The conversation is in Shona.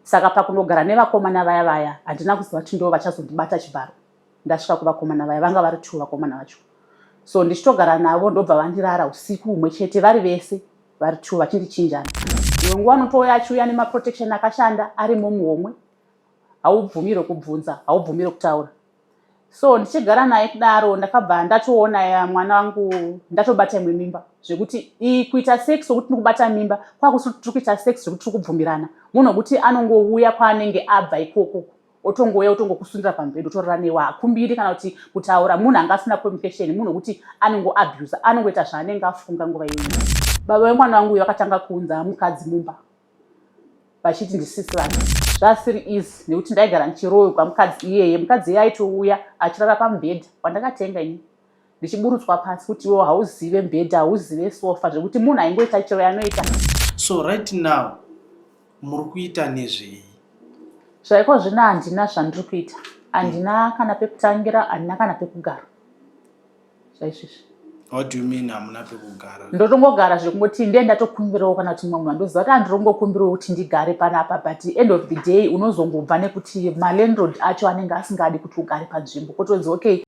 Saka pakunogara nevakomana vaya vaya, handina kuziva kuti ndo vachazondibata chibharo. Ndasvika kuvakomana vaya, vanga vari two vakomana vacho. So ndichitogara navo, ndobva vandirara usiku humwe chete vari vese, vari two vachindichinjana. Imwe nguva anotouya achiuya nemaprotection akashanda arimo muhomwe, haubvumirwe kubvunza, haubvumirwe kutaura. So ndichigara naye kudaro, ndakabva ndatoona mwana wangu ndatobata imwe mimba, zvekuti kuita sex wekuti ndikubata mimba kwakusi tiri kuita sex zvekuti tiri kubvumirana. Munhu wekuti anongouya kwaanenge abva ikoko, otongouya otongokusundira pamubhedha, otorara newe, hakumbiri kana kuti kutaura. Munhu anga asina communication, munhu wekuti anongoabusa, anongoita zvaanenge afunga nguva iyoyo. Baba vemwana wangu uyu vakatanga kuunza mukadzi mumba vachiti ndisisi vake. Zvasiri easy nekuti ndaigara ndichirohwa mukadzi iyeye. Mukadzi iyeye aitouya achirara pamubhedha wandakatenga ini, ndichiburutswa pasi kuti iwe hauzive mubhedha, hauzive sofa, zvekuti munhu aingoita chero yanoita. So right now muri kuita nezvei? Zvaiko zvino handina zvandiri kuita, handina kana pekutangira, handina kana pekugara zvaizvizvi. What do you mean hamuna pekugara? Ndotongogara zvekungoti ndiye ndatokumbirawo kana kuti mumwe munhu andoziva kuti andirongokumbirawo kuti ndigare panapa, but end of the day unozongobva nekuti malandlord acho anenge asingadi kuti ugare panzvimbo, kotonzi okay.